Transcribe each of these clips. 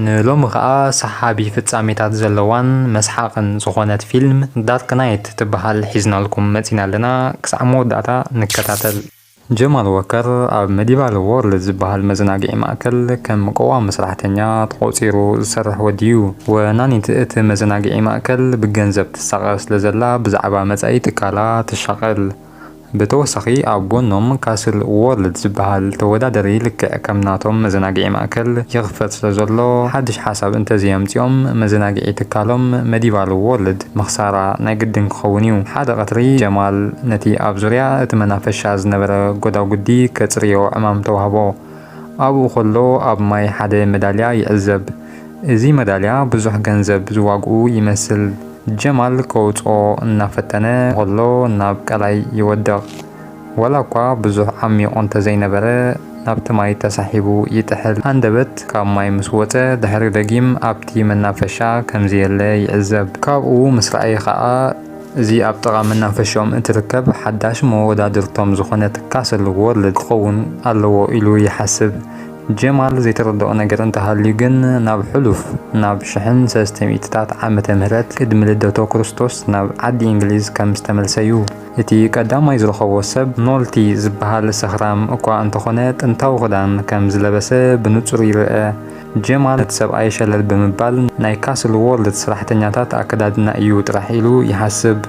ንሎሚ ከኣ ሰሓቢ ፍጻሜታት ዘለዋን መስሓቕን ዝኾነት ፊልም ዳርክ ናይት ትበሃል ሒዝናልኩም መጺና ኣለና። ክሳዕ መወዳእታ ንከታተል። ጀማል ወከር ኣብ መዲቫል ዎርልድ ዝበሃል መዘናግዒ ማእከል ከም ቀዋሚ ሰራሕተኛ ተቖጺሩ ዝሰርሕ ወዲ እዩ። ወናኒት እቲ መዘናግዒ ማእከል ብገንዘብ ትሳቐ ስለ ዘላ ብዛዕባ መጻኢ ትካላ ትሻቐል። ብተወሳኺ ኣብ ጎኖም ካስል ዎርልድ ዝበሃል ተወዳደሪ ልክዕ ከም ናቶም መዘናግዒ ማእከል ይኽፈት ስለ ዘሎ ሓድሽ ሓሳብ እንተዘየምጺኦም መዘናግዒ ትካሎም መዲቫል ዎርልድ ምኽሳራ ናይ ግድን ክኸውን እዩ። ሓደ ቀትሪ ጀማል ነቲ ኣብ ዙርያ እቲ መናፈሻ ዝነበረ ጎዳጉዲ ከጽርዮ ዕማም ተዋህቦ። ኣብኡ ከሎ ኣብ ማይ ሓደ መዳልያ ይዕዘብ። እዚ መዳልያ ብዙሕ ገንዘብ ዝዋግኡ ይመስል። ጀማል ከውጽኦ እናፈተነ ከሎ ናብ ቀላይ ይወድቕ። ዋላ እኳ ብዙሕ ዓሚቑ እንተዘይነበረ ናብቲ ማይ ተሳሒቡ ይጥሕል። ሃንደበት ካብ ማይ ምስ ወጸ ድሕሪ ደጊም ኣብቲ መናፈሻ ከምዘየለ ይዕዘብ። ካብኡ ምስ ረኣየ ከኣ እዚ ኣብ ጥቓ መናፈሻኦም እትርከብ ሓዳሽ መወዳድርቶም ዝኾነት ካስል ዎርልድ ክኸውን ኣለዎ ኢሉ ይሓስብ። ጀማል ዘይተረድኦ ነገር እንተሃልዩ ግን ናብ ሕሉፍ ናብ ሽሕን ሰለስተ ሚእትታት ዓመተ ምህረት ቅድሚ ልደቶ ክርስቶስ ናብ ዓዲ እንግሊዝ ከም ዝተመልሰ እዩ። እቲ ቀዳማይ ዝረኸቦ ሰብ ኖልቲ ዝበሃል ሰኽራም እኳ እንተኾነ ጥንታዊ ክዳን ከም ዝለበሰ ብንጹር ይርአ። ጀማል ነቲ ሰብኣይ ሸለል ብምባል ናይ ካስል ዎርልድ ሰራሕተኛታት ኣከዳድና እዩ ጥራሕ ኢሉ ይሓስብ።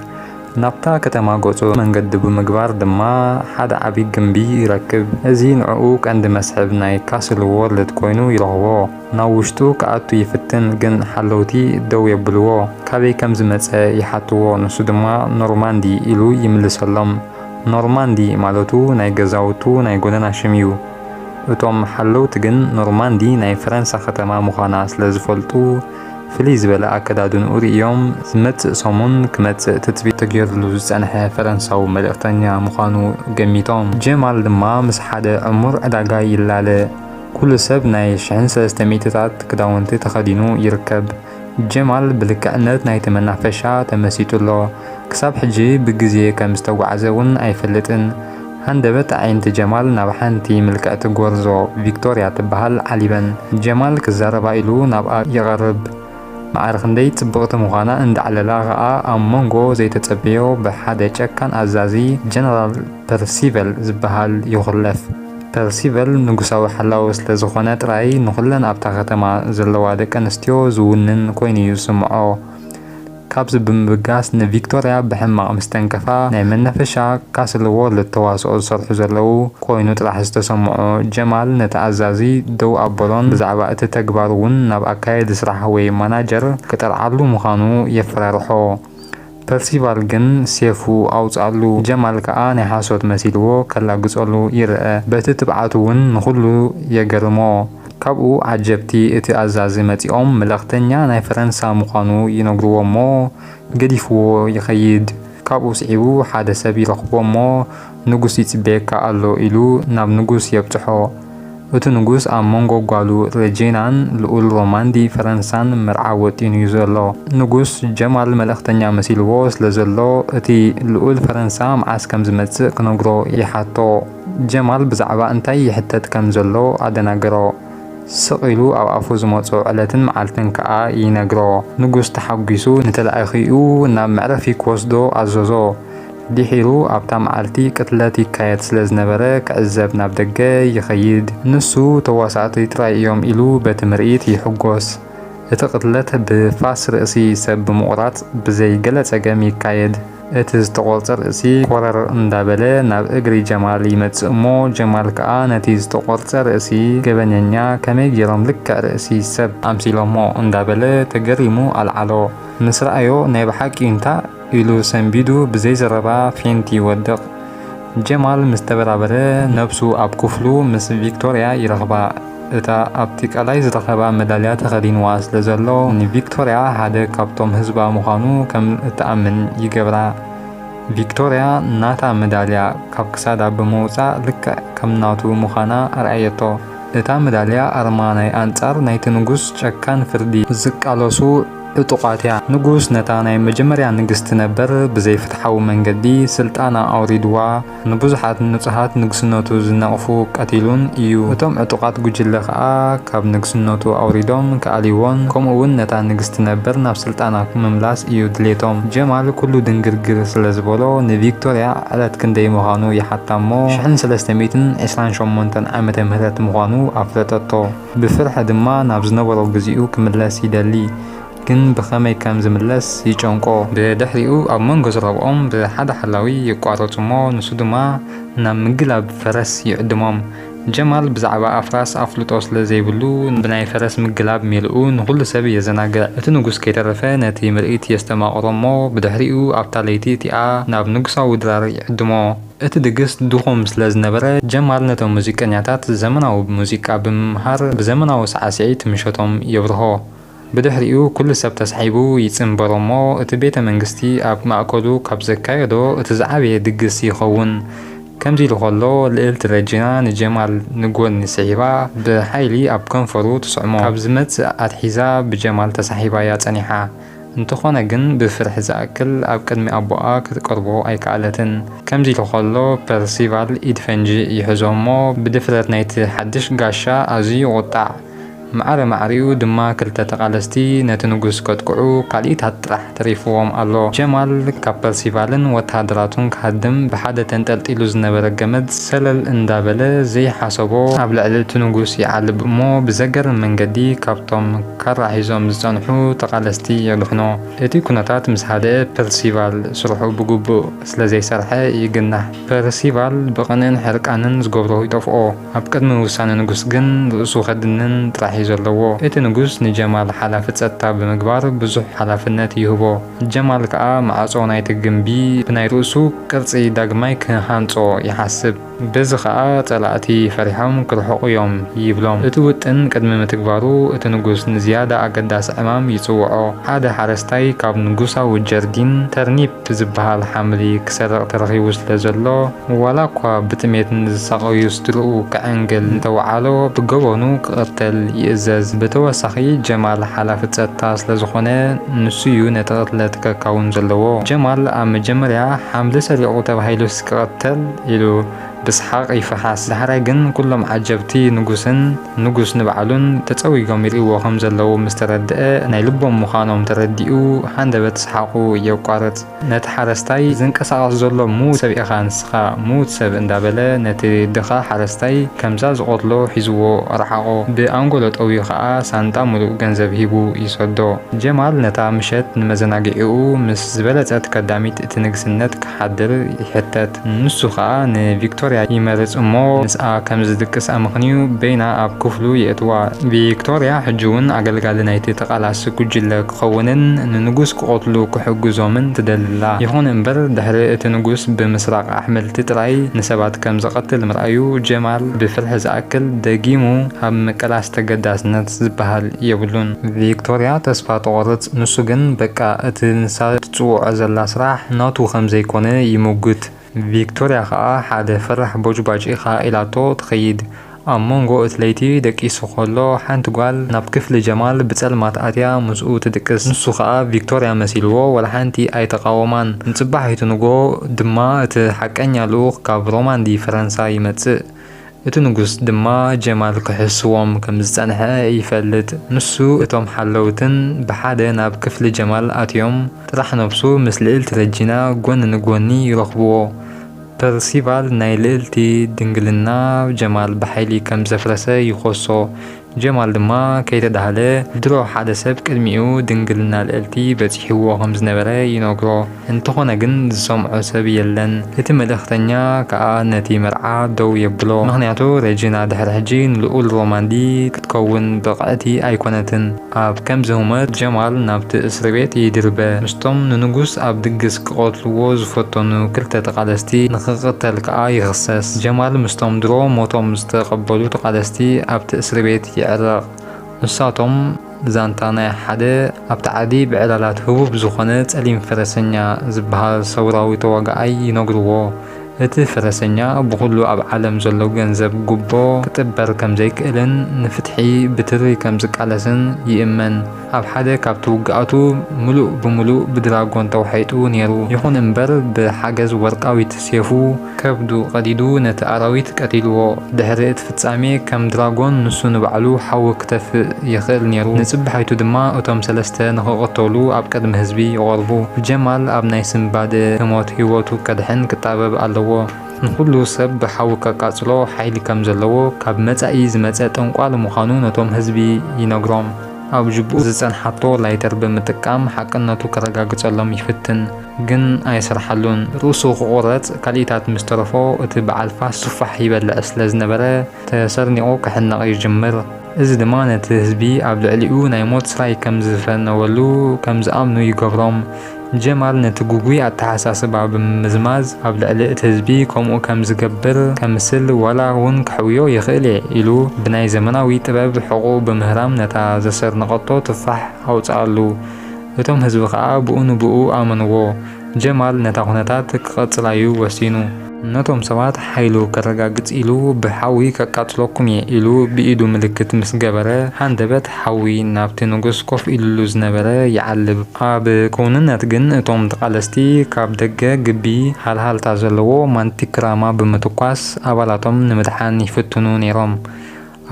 ናብታ ከተማ ገጹ መንገዲ ብምግባር ድማ ሓደ ዓቢ ግምቢ ይረክብ። እዚ ንዕኡ ቀንዲ መስሕብ ናይ ካስል ዎርልድ ኮይኑ ይረኽቦ። ናብ ውሽጡ ክኣቱ ይፍትን፣ ግን ሓለውቲ ደው የብልዎ። ካበይ ከም ዝመጸ ይሓትዎ፣ ንሱ ድማ ኖርማንዲ ኢሉ ይምልሰሎም። ኖርማንዲ ማለቱ ናይ ገዛውቱ ናይ ጎደና ሽም እዩ። እቶም ሓለውቲ ግን ኖርማንዲ ናይ ፈረንሳ ከተማ ምዃና ስለ ዝፈልጡ፣ ፍልይ ዝበለ ኣከዳድንኡ ርእዮም፣ ዝመጽእ ሰሙን ክመጽእ ትጽቢት ተገይርሉ ዝጸንሐ ፈረንሳዊ መልእኽተኛ ምዃኑ ገሚቶም። ጀማል ድማ ምስ ሓደ ዕሙር ዕዳጋ ይላለ። ኩሉ ሰብ ናይ ሽሕን ሰለስተ ሚእትታት ክዳውንቲ ተኸዲኑ ይርከብ። ጀማል ብልክዕነት ናይቲ መናፈሻ ተመሲጡ ኣሎ። ክሳብ ሕጂ ብግዜ ከም ዝተጓዕዘ እውን ኣይፈልጥን። ሃንደበት ኣዒንቲ ጀማል ናብ ሓንቲ ምልክዕቲ ጎርዞ ቪክቶርያ ትበሃል ዓሊበን። ጀማል ክዛረባ ኢሉ ናብኣ ይቐርብ። ማዕረ ክንደይ ጽብቕቲ ምዃና እንዳዕለላ ኸኣ ኣብ መንጎ ዘይተጸበዮ ብሓደ ጨካን ኣዛዚ ጀነራል ፐርሲቨል ዝበሃል ይኹለፍ። ፐርሲቨል ንጉሳዊ ሓላዊ ስለ ዝኾነ ጥራይ ንኹለን ኣብታ ከተማ ዘለዋ ደቂ ኣንስትዮ ዝውንን ኮይኑ እዩ ዝስምዖ። ካብዚ ብምብጋስ ንቪክቶርያ ብሕማቕ ምስ ተንከፋ ናይ መናፈሻ ካስል ዎርልድ ተዋስኦ ዝሰርሑ ዘለዉ ኮይኑ ጥራሕ ዝተሰምዖ ጀማል ነቲ ኣዛዚ ደው ኣበሎን ብዛዕባ እቲ ተግባር እውን ናብ ኣካየዲ ስራሕ ወይ ማናጀር ክጠርዓሉ ምዃኑ የፈራርሖ። ፐርሲቫል ግን ሴፉ ኣውጽኣሉ። ጀማል ከኣ ናይ ሓሶት መሲልዎ ከላግጸሉ ይርአ። በቲ ትብዓቱ እውን ንኹሉ የገርሞ። ካብኡ ዓጀብቲ እቲ ኣዛዚ መጺኦም መልእኽተኛ ናይ ፈረንሳ ምዃኑ ይነግርዎ እሞ ገዲፍዎ ይኸይድ። ካብኡ ስዒቡ ሓደ ሰብ ይረኽቦ እሞ ንጉስ ይጽበየካ ኣሎ ኢሉ ናብ ንጉስ የብጽሖ። እቲ ንጉስ ኣብ መንጎ ጓሉ ረጂናን ልኡል ሮማንዲ ፈረንሳን መርዓ ወጢኑ እዩ ዘሎ። ንጉስ ጀማል መልእኽተኛ መሲልዎ ስለ ዘሎ እቲ ልኡል ፈረንሳ መዓስ ከም ዝመጽእ ክነግሮ ይሓቶ። ጀማል ብዛዕባ እንታይ ይሕተት ከም ዘሎ ኣደናገሮ። ስቕ ኢሉ ኣብ ኣፉ ዝመጾ ዕለትን መዓልትን ከኣ ይነግሮ። ንጉስ ተሓጒሱ ንተላኢኺኡ ናብ መዕረፊ ክወስዶ ኣዘዞ። ድሒሩ ኣብታ መዓልቲ ቅትለት ይካየድ ስለ ዝነበረ ክዕዘብ ናብ ደገ ይኸይድ። ንሱ ተዋሳእቲ ጥራይ እዮም ኢሉ በቲ ምርኢት ይሕጎስ። እቲ ቅትለት ብፋስ ርእሲ ሰብ ብምቑራጽ ብዘይ ገለ ጸገም ይካየድ። እቲ ዝተቖርጸ ርእሲ ኮረር እንዳበለ ናብ እግሪ ጀማል ይመጽእ እሞ ጀማል ከኣ ነቲ ዝተቖርጸ ርእሲ ገበነኛ ከመይ ገይሮም ልክዕ ርእሲ ሰብ ኣምሲሎሞ እንዳበለ ተገሪሙ ኣልዓሎ። ምስ ረኣዮ ናይ ብሓቂ እንታ ኢሉ ሰንቢዱ ብዘይ ዘረባ ፌንት ይወድቕ። ጀማል ምስ ተበራበረ ነብሱ ኣብ ክፍሉ ምስ ቪክቶርያ ይረኽባ። እታ ኣብቲ ቀላይ ዝረኸባ መዳልያ ተኸዲንዋ ስለ ዘሎ ንቪክቶርያ ሓደ ካብቶም ህዝባ ምዃኑ ከም እትኣምን ይገብራ። ቪክቶርያ ናታ መዳልያ ካብ ክሳዳ ብምውጻእ ልክዕ ከም ናቱ ምዃና ኣርኣየቶ። እታ መዳልያ ኣርማ ናይ ኣንጻር ናይቲ ንጉስ ጨካን ፍርዲ ዝቃለሱ ዕጡቓት እያ። ንጉስ ነታ ናይ መጀመርያ ንግስቲ ነበር ብዘይፍትሓዊ መንገዲ ስልጣና ኣውሪድዋ፣ ንብዙሓት ንጹሃት ንግስነቱ ዝነቕፉ ቀቲሉን እዩ። እቶም ዕጡቓት ጉጅለ ከኣ ካብ ንግስነቱ ኣውሪዶም ክኣልይዎን ከምኡ እውን ነታ ንግስቲ ነበር ናብ ስልጣና ምምላስ እዩ ድሌቶም። ጀማል ኩሉ ድንግርግር ስለ ዝበሎ ንቪክቶርያ ዕለት ክንደይ ምዃኑ ይሓታ እሞ ሽሕን ሰለስተ ሚእትን ዕስራን ሸሞንተን ዓመተ ምህረት ምዃኑ ኣፍለጠቶ። ብፍርሒ ድማ ናብ ዝነበሮ ግዜኡ ክምለስ ይደሊ። ግን ብኸመይ ከም ዝምለስ ይጨንቆ። ብድሕሪኡ ኣብ መንጎ ዝረብኦም ብሓደ ሓላዊ ይቋረጹ እሞ ንሱ ድማ ናብ ምግላብ ፈረስ ይዕድሞም። ጀማል ብዛዕባ ኣፍራስ ኣፍልጦ ስለ ዘይብሉ ብናይ ፈረስ ምግላብ ሜልኡ ንኹሉ ሰብ የዘናግዕ። እቲ ንጉስ ከይተረፈ ነቲ ምርኢት የስተማቕሮ እሞ ብድሕሪኡ ኣብታ ለይቲ እቲኣ ናብ ንጉሳዊ ድራር ይዕድሞ። እቲ ድግስ ድኹም ስለ ዝነበረ ጀማል ነቶም ሙዚቀኛታት ዘመናዊ ሙዚቃ ብምምሃር ብዘመናዊ ሳዕስዒት ምሸቶም የብርሆ። ብድሕሪኡ ኩሉ ሰብ ተሳሒቡ ይጽንበሮ እሞ እቲ ቤተ መንግስቲ ኣብ ማእከሉ ካብ ዘካየዶ እቲ ዝዓበየ ድግስ ይኸውን። ከምዚ ኢሉ ከሎ ልእልቲ ረጂና ንጀማል ንጎኒ ስሒባ ብሓይሊ ኣብ ከንፈሩ ትስዕሞ። ካብ ዝመጽእ ኣትሒዛ ብጀማል ተሳሒባ እያ ጸኒሓ። እንተኾነ ግን ብፍርሒ ዝኣክል ኣብ ቅድሚ ኣቦኣ ክትቀርቦ ኣይከኣለትን። ከምዚ ኢሉ ከሎ ፐርሲቫል ኢድ ፈንጂ ይሕዞ እሞ ብድፍረት ናይቲ ሓድሽ ጋሻ ኣዝዩ ይቑጣዕ። ማዕረ ማዕሪኡ ድማ ክልተ ተቓለስቲ ነቲ ንጉስ ከጥቅዑ ካልኢታት ጥራሕ ተሪፍዎም ኣሎ። ጀማል ካብ ፐርሲቫልን ወተሃደራቱን ክሃድም ብሓደ ተንጠልጢሉ ዝነበረ ገመድ ሰለል እንዳበለ ዘይሓሰቦ ኣብ ልዕሊ እቲ ንጉስ ይዓልብ እሞ ብዘገርም መንገዲ ካብቶም ካራ ሒዞም ዝጸንሑ ተቓለስቲ የድሕኖ። እቲ ኩነታት ምስ ሃደአ ፐርሲቫል ስርሑ ብግቡእ ስለ ዘይሰርሐ ይግናሕ። ፐርሲቫል ብቕንእን ሕርቃንን ዝገብሮ ይጠፍኦ። ኣብ ቅድሚ ውሳነ ንጉስ ግን ርእሱ ከድንን ጥራሕ እዩ ዘለዎ። እቲ ንጉስ ንጀማል ሓላፊ ጸጥታ ብምግባር ብዙሕ ሓላፍነት ይህቦ። ጀማል ከኣ ማዕጾ ናይቲ ግምቢ ብናይ ርእሱ ቅርጺ ዳግማይ ክሃንጾ ይሓስብ። በዚ ኸኣ ጸላእቲ ፈሪሖም ክርሕቑ እዮም ይብሎም። እቲ ውጥን ቅድሚ ምትግባሩ እቲ ንጉስ ንዝያዳ ኣገዳሲ ዕማም ይጽውዖ። ሓደ ሓረስታይ ካብ ንጉሳዊ ጀርዲን ተርኒፕ ዝበሃል ሓምሊ ክሰርቕ ተረኺቡ ስለ ዘሎ፣ ዋላ እኳ ብጥሜት ንዝሳቐዩ ስድርኡ ከዐንግል እንተወዓሎ ብገበኑ ክቕተል ይእዘዝ። ብተወሳኺ ጀማል ሓላፊ ጸጥታ ስለ ዝኾነ ንሱ'ዩ ነቲ ቅትለት ከካውን ዘለዎ። ጀማል ኣብ መጀመርያ ሓምሊ ሰሪቑ ተባሂሉስ ክቕተል ኢሉ ብስሓቕ ይፈሓስ። ዳሕራይ ግን ኩሎም ዓጀብቲ ንጉስን ንጉስ ንባዕሉን ተጸዊጎም ይርእይዎ ከም ዘለዉ ምስ ተረድአ ናይ ልቦም ምዃኖም ተረዲኡ ሃንደበት ሰሓቑ የቋርጽ። ነቲ ሓረስታይ ዝንቀሳቐስ ዘሎ ምዉት ሰብ ኢኻ ንስኻ ምዉት ሰብ እንዳበለ ነቲ ድኻ ሓረስታይ ከምዛ ዝቐትሎ ሒዝዎ ኣርሓቖ። ብኣንጎሎ ጠውዩ ኸኣ ሳንጣ ምሉእ ገንዘብ ሂቡ ይሰዶ። ጀማል ነታ ምሸት ንመዘናግዒኡ ምስ ዝበለጸት ከዳሚት እቲ ንግስነት ክሓድር ይሕተት። ንሱ ኸኣ ንቪክቶርያ ይመርጽ እሞ ምስኣ ከም ዝድቅስ ኣመኽንዩ በይና ኣብ ክፍሉ የእትዋ። ቪክቶርያ ሕጂ እውን ኣገልጋሊ ናይቲ ተቓላሲ ጉጅለ ክኸውንን ንንጉስ ክቐትሉ ክሕግዞምን ትደሊ ኣላ። ይኹን እምበር ድሕሪ እቲ ንጉስ ብምስራቕ ኣሕምልቲ ጥራይ ንሰባት ከም ዝቐትል ምርኣዩ ጀማል ብፍርሒ ዝኣክል ደጊሙ ኣብ ምቅላስ ተገዳስነት ዝበሃል የብሉን። ቪክቶርያ ተስፋ ትቖርጽ፣ ንሱ ግን በቃ እቲ ንሳ ትጽውዖ ዘላ ስራሕ ናቱ ከም ዘይኮነ ይምጉት። ቪክቶርያ ከኣ ሓደ ፈራሕ ቦጅባጅ ኢኻ ኢላቶ ትኸይድ። ኣብ መንጎ እቲ ለይቲ ደቂሱ ከሎ ሓንቲ ጓል ናብ ክፍሊ ጀማል ብጸልማት ኣትያ ምስኡ ትድቅስ። ንሱ ከኣ ቪክቶርያ መሲልዎ ወላ ሓንቲ ኣይተቓወማን። ንጽባሒቱ ንጎ ድማ እቲ ሓቀኛ ልኡኽ ካብ ሮማንዲ ፈረንሳ ይመጽእ። እቲ ንጉስ ድማ ጀማል ክሕስዎም ከም ዝጸንሐ ይፈልጥ። ንሱ እቶም ሓለውትን ብሓደ ናብ ክፍሊ ጀማል ኣትዮም ጥራሕ ነብሱ ምስ ልእልቲ ረጂና ጎኒ ንጎኒ ይረኽብዎ። ፐርሲቫል ናይ ልእልቲ ድንግልና ጀማል ብሓይሊ ከም ዘፍረሰ ይኾሶ። ጀማል ድማ ከይተዳህለ ድሮ ሓደ ሰብ ቅድሚኡ ድንግልና ልእልቲ በጺሕዎ ከም ዝነበረ ይነግሮ። እንተኾነ ግን ዝሰምዖ ሰብ የለን። እቲ መልእኽተኛ ከኣ ነቲ መርዓ ደው የብሎ። ምኽንያቱ ረጂና ድሕሪ ሕጂ ንልኡል ሮማንዲ ክትከውን ብቕዕቲ ኣይኮነትን። ኣብ ከምዚ ህሞት ጀማል ናብቲ እስሪ ቤት ይድርበ። ምስቶም ንንጉስ ኣብ ድግስ ክቐትልዎ ዝፈተኑ ክልተ ተቓለስቲ ንኽቕተል ከኣ ይኽሰስ። ጀማል ምስቶም ድሮ ሞቶም ዝተቐበሉ ተቓለስቲ ኣብቲ እስሪ ቤት ይዕረቕ። ንሳቶም ዛንታ ናይ ሓደ ኣብቲ ዓዲ ብዕላላት ህቡብ ዝኾነ ጸሊም ፈረሰኛ ዝበሃል ሰውራዊ ተዋጋኣይ ይነግርዎ። እቲ ፈረሰኛ ብኹሉ ኣብ ዓለም ዘሎ ገንዘብ ጉቦ ክጥበር ከም ዘይክእልን ንፍትሒ ብትሪ ከም ዝቃለስን ይእመን። ኣብ ሓደ ካብቲ ውግኣቱ ምሉእ ብምሉእ ብድራጎን ተዋሒጡ ነይሩ። ይኹን እምበር፣ ብሓገዝ ወርቃዊት ሴፉ ከብዱ ቀዲዱ ነቲ ኣራዊት ቀቲልዎ። ድሕሪ እቲ ፍጻሜ፣ ከም ድራጎን ንሱ ንባዕሉ ሓዊ ክተፍእ ይኽእል ነይሩ። ንጽባሒቱ ድማ እቶም ሰለስተ ንኽቕተሉ ኣብ ቅድሚ ህዝቢ ይቐርቡ። ጀማል ኣብ ናይ ስንባደ ህሞት ህይወቱ ከድሕን ክጣበብ ኣለዎ። ንኹሉ ሰብ ብሓዊ ከቃጽሎ ሓይሊ ከም ዘለዎ፣ ካብ መጻኢ ዝመጸ ጠንቋል ምዃኑ ነቶም ህዝቢ ይነግሮም። ኣብ ጅቡኡ ዝጸንሓቶ ላይተር ብምጥቃም ሓቅነቱ ከረጋግጸሎም ይፍትን፣ ግን ኣይሰርሓሉን። ርእሱ ክቑረጽ ካልኢታት ምስ ተረፎ፣ እቲ በዓል ፋስ ቱፋሕ ይበልዕ ስለ ዝነበረ፣ ተሰርኒቑ ክሕነቕ ይጅምር። እዚ ድማ ነቲ ህዝቢ ኣብ ልዕሊኡ ናይ ሞት ስራይ ከም ዝፈነወሉ ከም ዝኣምኑ ይገብሮም። ጀማል ነቲ ግጉይ ኣተሓሳስባ ብምምዝማዝ፣ ኣብ ልዕሊ እቲ ህዝቢ ከምኡ ከም ዝገብር ከምስል፣ ዋላ እውን ከሕውዮ ይኽእል እየ ኢሉ፣ ብናይ ዘመናዊ ጥበብ ሕቖኡ ብምህራም ነታ ዘሰርነቐቶ ቱፋሕ ኣውጽኣሉ። እቶም ህዝቢ ኸኣ ብኡ ንብኡ ኣመንዎ። ጀማል ነታ ኩነታት ክቐጽላ'ዩ ወሲኑ። ነቶም ሰባት ሓይሉ ከረጋግጽ ኢሉ ብሓዊ ከቃጽለኩም እየ ኢሉ ብኢዱ ምልክት ምስ ገበረ፣ ሃንደበት ሓዊ ናብቲ ንጉስ ኮፍ ኢሉሉ ዝነበረ ይዓልብ። ኣብ ክውንነት ግን እቶም ተቓለስቲ ካብ ደገ ግቢ ሃልሃልታ ዘለዎ ማንቲክራማ ብምትኳስ ኣባላቶም ንምድሓን ይፍትኑ ነይሮም።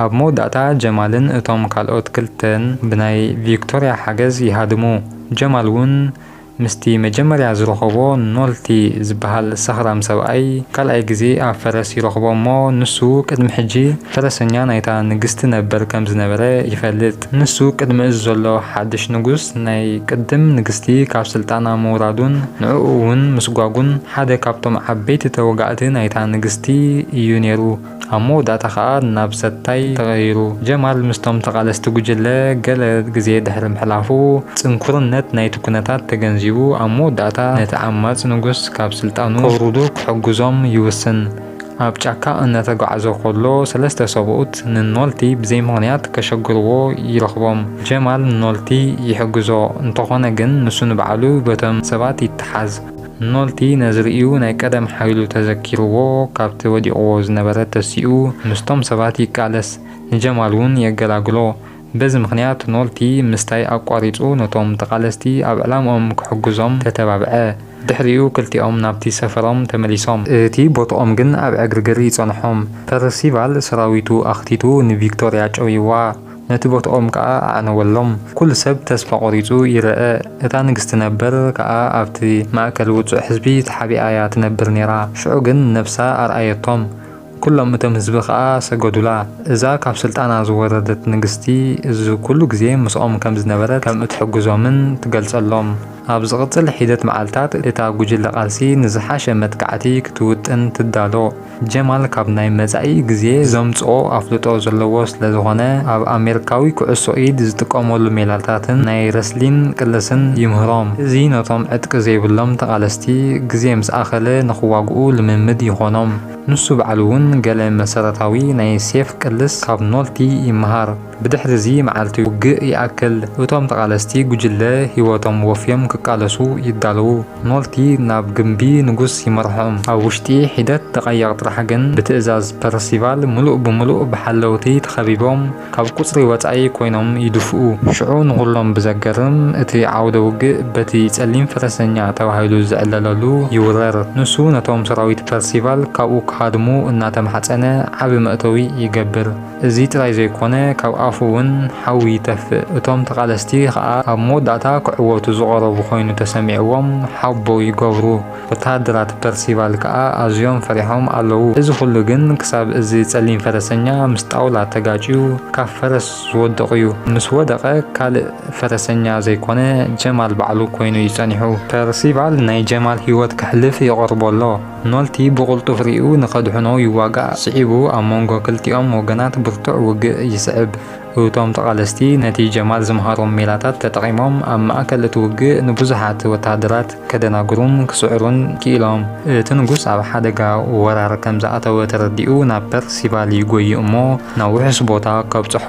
ኣብ መወዳእታ ጀማልን እቶም ካልኦት ክልተን ብናይ ቪክቶርያ ሓገዝ ይሃድሙ። ጀማል እውን ምስቲ መጀመርያ ዝረኸቦ ኖልቲ ዝበሃል ሰኽራም ሰብኣይ ካልኣይ ግዜ ኣብ ፈረስ ይረኽቦ እሞ፣ ንሱ ቅድሚ ሕጂ ፈረሰኛ ናይታ ንግስቲ ነበር ከም ዝነበረ ይፈልጥ። ንሱ ቅድሚ እዚ ዘሎ ሓድሽ ንጉስ ናይ ቅድም ንግስቲ ካብ ስልጣና ምውራዱን ንዕኡ እውን ምስጓጉን ሓደ ካብቶም ዓበይቲ ተወጋእቲ ናይታ ንግስቲ እዩ ነይሩ። ኣብ መወዳእታ ኸኣ ናብ ሰታይ ተቐይሩ። ጀማል ምስቶም ተቓለስቲ ጉጅለ ገለ ግዜ ድሕሪ ምሕላፉ፣ ጽንኩርነት ናይቲ ኩነታት ተገንዚቡ፣ ኣብ መወዳእታ ነቲ ዓማጺ ንጉስ ካብ ስልጣኑ ከውርዱ ክሕግዞም ይውስን። ኣብ ጫካ እናተጓዕዘ ከሎ፣ ሰለስተ ሰብኡት ንኖልቲ ብዘይ ምኽንያት ከሸግርዎ ይረኽቦም። ጀማል ንኖልቲ ይሕግዞ፣ እንተኾነ ግን ንሱ ንባዕሉ በቶም ሰባት ይተሓዝ። ኖልቲ ነዚ ርእዩ ናይ ቀደም ሓይሉ ተዘኪርዎ፣ ካብቲ ወዲቕዎ ዝነበረ ተሲኡ ምስቶም ሰባት ይቃለስ፣ ንጀማል እውን የገላግሎ። በዚ ምኽንያት ኖልቲ ምስታይ ኣቋሪጹ ነቶም ተቓለስቲ ኣብ ዕላምኦም ክሕግዞም ተተባብዐ። ድሕሪኡ ክልቲኦም ናብቲ ሰፈሮም ተመሊሶም። እቲ ቦትኦም ግን ኣብ ዕግርግር ይጸንሖም። ፐርሲቫል ሰራዊቱ ኣኽቲቱ ንቪክቶርያ ጨውይዋ። ነቲ ቦትኦም ከኣ ኣዕነወሎም። ኩሉ ሰብ ተስፋ ቆሪጹ ይረኣ። እታ ንግስቲ ነበር ከኣ ኣብቲ ማእከል ውጹዕ ህዝቢ ተሓቢኣ'ያ ትነብር ነይራ። ሽዑ ግን ነብሳ ኣርኣየቶም። ኩሎም እቶም ህዝቢ ከኣ ሰገዱላ። እዛ ካብ ስልጣና ዝወረደት ንግስቲ እዚ ኩሉ ግዜ ምስኦም ከም ዝነበረት ከም እትሕግዞምን ትገልጸሎም። ኣብ ዝቕጽል ሒደት መዓልታት እታ ጉጅለ ቃልሲ ንዝሓሸ መጥቃዕቲ ክትውጥን ትዳሎ። ጀማል ካብ ናይ መጻኢ ግዜ ዘምጽኦ ኣፍልጦ ዘለዎ ስለ ዝኾነ፣ ኣብ ኣሜሪካዊ ኩዕሶ ኢድ ዝጥቀመሉ ሜላታትን ናይ ረስሊን ቅልስን ይምህሮም። እዚ ነቶም ዕጥቂ ዘይብሎም ተቓለስቲ ግዜ ምስ ኣኸለ ንኽዋግኡ ልምምድ ይኾኖም። ንሱ ባዕሉ እውን ገለ መሰረታዊ ናይ ሴፍ ቅልስ ካብ ኖልቲ ይመሃር። ብድሕሪ እዚ መዓልቲ ውግእ ይኣክል፣ እቶም ተቓለስቲ ጉጅለ ህይወቶም ወፍዮም ክቃለሱ ይዳለዉ። ኖልቲ ናብ ግምቢ ንጉስ ይመርሖም። ኣብ ውሽጢ ሒደት ደቓይቕ ጥራሕ ግን፣ ብትእዛዝ ፐርሲቫል ምሉእ ብምሉእ ብሓለውቲ ተኸቢቦም፣ ካብ ቁጽሪ ወጻኢ ኮይኖም ይድፍኡ። ሽዑ ንኹሎም ብዘገርም፣ እቲ ዓውደ ውግእ በቲ ጸሊም ፈረሰኛ ተባሂሉ ዝዕለለሉ ይውረር። ንሱ ነቶም ሰራዊት ፐርሲቫል ካብኡ ክሃድሙ እናተማሕጸነ ዓቢ መእተዊ ይገብር። እዚ ጥራይ ዘይኮነ፣ ካብ ኣፉ እውን ሓዊ ይተፍእ። እቶም ተቓለስቲ ኸኣ ኣብ መወዳእታ ክዕወቱ ዝቐረቡ ኮይኑ ተሰሚዕዎም ሓቦ ይገብሩ። ወተሃደራት ፐርሲቫል ከኣ ኣዝዮም ፈሪሖም ኣለዉ። እዚ ኹሉ ግን ክሳብ እዚ ጸሊም ፈረሰኛ ምስ ጣውላ ተጋጭዩ ካብ ፈረስ ዝወድቕ እዩ። ምስ ወደቐ ካልእ ፈረሰኛ ዘይኮነ ጀማል ባዕሉ ኮይኑ እዩ ጸኒሑ። ፐርሲቫል ናይ ጀማል ህይወት ከሕልፍ ይቐርቦ ኣሎ። ኖልቲ ብቕልጡፍ ሪኡ ንኸድሕኖ ይዋጋእ። ስዒቡ ኣብ መንጎ ክልቲኦም ወገናት ብርቱዕ ውግእ ይስዕብ። እቶም ተቓለስቲ ነቲ ጀማል ዝመሃሮም ሜላታት ተጠቒሞም ኣብ ማእከል እቲ ውግእ ንብዙሓት ወተሃደራት ከደናግሩን ክስዕሩን ክኢሎም። እቲ ንጉስ ኣብ ሓደጋ ወራር ከም ዝኣተወ ተረዲኡ ናብ ፐርሲቫል ይጎዩ እሞ ናብ ውሑስ ቦታ ከብጽሖ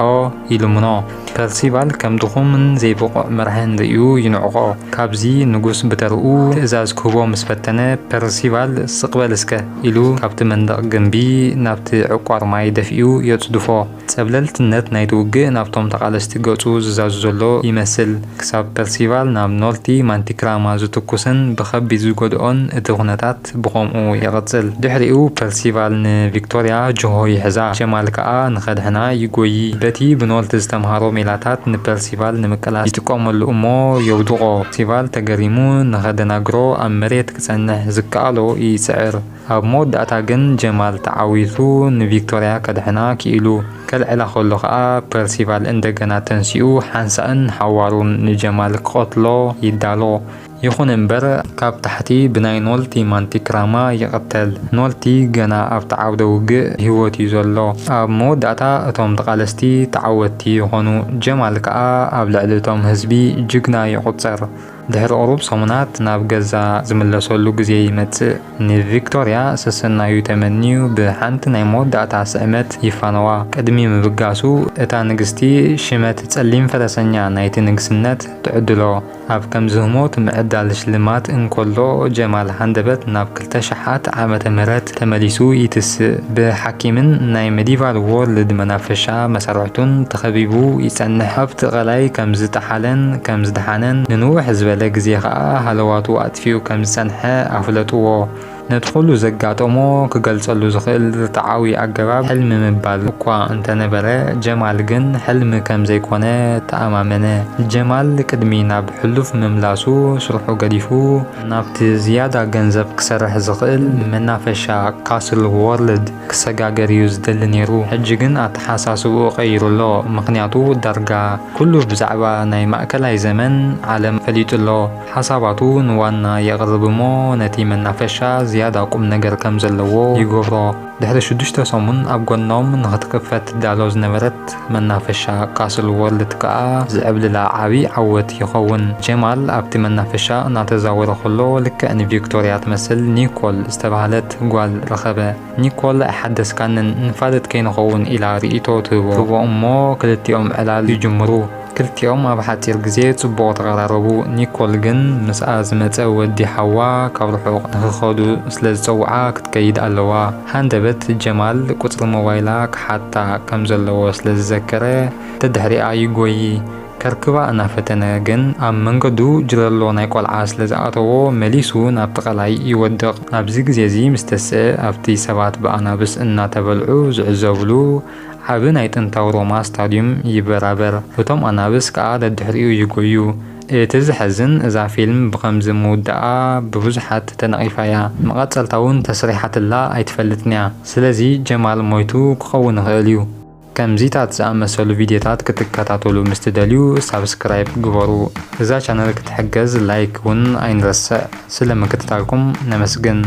ይልምኖ። ፐርሲቫል ከም ድኹምን ዘይብቑዕ መራሕን ርእዩ ይንዕቖ። ካብዚ ንጉስ ብተርኡ ትእዛዝ ክህቦ ምስ ፈተነ፣ ፐርሲቫል ስቕ በል እስከ ኢሉ ካብቲ መንደቕ ግምቢ ናብቲ ዕቋር ማይ ደፊኡ የጽድፎ። ጸብለልትነት ናይቲ ውግእ ግን ናብቶም ተቓለስቲ ገጹ ዝዛዙ ዘሎ ይመስል። ክሳብ ፐርሲቫል ናብ ኖልቲ ማንቲክራማ ዝትኩስን ብኸቢድ ዝጎድኦን እቲ ኩነታት ብኸምኡ ይቕጽል። ድሕሪኡ ፐርሲቫል ንቪክቶርያ ጅሆ ይሕዛ፣ ጀማል ከኣ ንኸድሕና ይጎዪ። በቲ ብኖልቲ ዝተምሃሮ ሜላታት ንፐርሲቫል ንምቅላስ ይጥቀመሉ እሞ የውድቖ። ፐርሲቫል ተገሪሙ ንኸደናግሮ ኣብ መሬት ክጸንሕ ዝከኣሎ ይጽዕር። ኣብ መወዳእታ ግን ጀማል ተዓዊቱ ንቪክቶርያ ከድሕና ክኢሉ። ከልዕላ ከሎ ኸኣ ፐርሲቫል እንደገና ተንሲኡ ሓንሳእን ሓዋሩን ንጀማል ክቐትሎ ይዳሎ። ይኹን እምበር ካብ ታሕቲ ብናይ ኖልቲ ማንቲክራማ ይቕተል። ኖልቲ ገና ኣብቲ ዓውደ ውግእ ህይወት እዩ ዘሎ። ኣብ መወዳእታ እቶም ተቓለስቲ ተዓወትቲ ይኾኑ። ጀማል ከኣ ኣብ ልዕሊ እቶም ህዝቢ ጅግና ይቑጸር። ድሕሪ ቁሩብ ሰሙናት ናብ ገዛ ዝምለሰሉ ግዜ ይመጽእ። ንቪክቶርያ ሰሰናዩ ተመንዩ ብሓንቲ ናይ መወዳእታ ስዕመት ይፋነዋ። ቅድሚ ምብጋሱ እታ ንግስቲ ሽመት ጸሊም ፈረሰኛ ናይቲ ንግስነት ትዕድሎ። ኣብ ከምዚ ህሞት ምዕዳል ሽልማት እንከሎ ጀማል ሃንደበት ናብ ክልተ ሽሓት ዓመተ ምህረት ተመሊሱ ይትስእ። ብሓኪምን ናይ መዲቫል ዎርልድ መናፈሻ መሳርሕቱን ተኸቢቡ ይጸንሕ። ኣብቲ ቀላይ ከም ዝጠሓለን ከም ዝደሓነን ንንውሕ ዝበለ ግዜ ኸኣ ሃለዋቱ ኣጥፊኡ ከም ዝጸንሐ ኣፍለጥዎ። ነቲ ኩሉ ዘጋጠሞ ክገልጸሉ ዝኽእል ርትዓዊ ኣገባብ ሕልሚ ምባል እኳ እንተነበረ፣ ጀማል ግን ሕልሚ ከም ዘይኮነ ተኣማመነ። ጀማል ቅድሚ ናብ ሕሉፍ ምምላሱ ስርሑ ገዲፉ ናብቲ ዝያዳ ገንዘብ ክሰርሕ ዝኽእል መናፈሻ ካስል ዎርልድ ክሰጋገር እዩ ዝደሊ ነይሩ። ሕጂ ግን ኣተሓሳስብኡ ቀይሩ ኣሎ፣ ምኽንያቱ ዳርጋ ኩሉ ብዛዕባ ናይ ማእከላይ ዘመን ዓለም ፈሊጡ ኣሎ። ሓሳባቱ ንዋና የቕርብ እሞ ነቲ መናፈሻ ዝያዳ ቁም ነገር ከም ዘለዎ ይገብሮ። ድሕሪ ሽዱሽተ ሰሙን ኣብ ጎኖም ንኽትክፈት ትዳሎ ዝነበረት መናፈሻ ካስል ዎርልድ ከኣ ዝዕብልላ ዓቢ ዓወት ይኸውን። ጀማል ኣብቲ መናፈሻ እናተዛወረ ከሎ ልክዕ ንቪክቶርያ ትመስል ኒኮል ዝተባህለት ጓል ረኸበ። ኒኮል ኣይሓደስካንን፣ ንፋለጥ ከይንኸውን ኢላ ርእይቶ ትህቦ ትህቦ እሞ ክልቲኦም ዕላል ይጅምሩ። ክልቲኦም ኣብ ሓጺር ግዜ ጽቡቕ ተቐራረቡ። ኒኮል ግን ምስኣ ዝመጸ ወዲ ሓዋ ካብ ርሑቕ ንኽኸዱ ስለ ዝጸውዓ ክትከይድ ኣለዋ። ሃንደበት ጀማል ቁጽሪ ሞባይላ ክሓታ ከም ዘለዎ ስለ ዝዘከረ ደድሕሪኣ ይጎዪ። ከርክባ እናፈተነ ግን ኣብ መንገዱ ጅረሎ ናይ ቆልዓ ስለ ዝኣተዎ መሊሱ ናብቲ ቀላይ ይወድቕ። ኣብዚ ግዜ እዚ ምስ ተስእ ኣብቲ ሰባት ብኣናብስ እናተበልዑ ዝዕዘብሉ ዓቢ ናይ ጥንታዊ ሮማ ስታድዩም ይበራበር። እቶም ኣናብስ ከኣ ደድሕሪኡ ይጎዩ። እቲ ዘሕዝን እዛ ፊልም ብኸምዚ ምውዳኣ ብብዙሓት ተነቒፋ እያ። መቐጸልታ እውን ተስሪሓትላ ኣይትፈልጥን እያ። ስለዚ ጀማል ሞይቱ ክኸውን ይኽእል እዩ። ከምዚታት ዝኣመሰሉ ቪድዮታት ክትከታተሉ ምስ ትደልዩ ሳብስክራይብ ግበሩ። እዛ ቻነል ክትሕገዝ ላይክ እውን ኣይንረስዕ። ስለ ምክትታልኩም ነመስግን።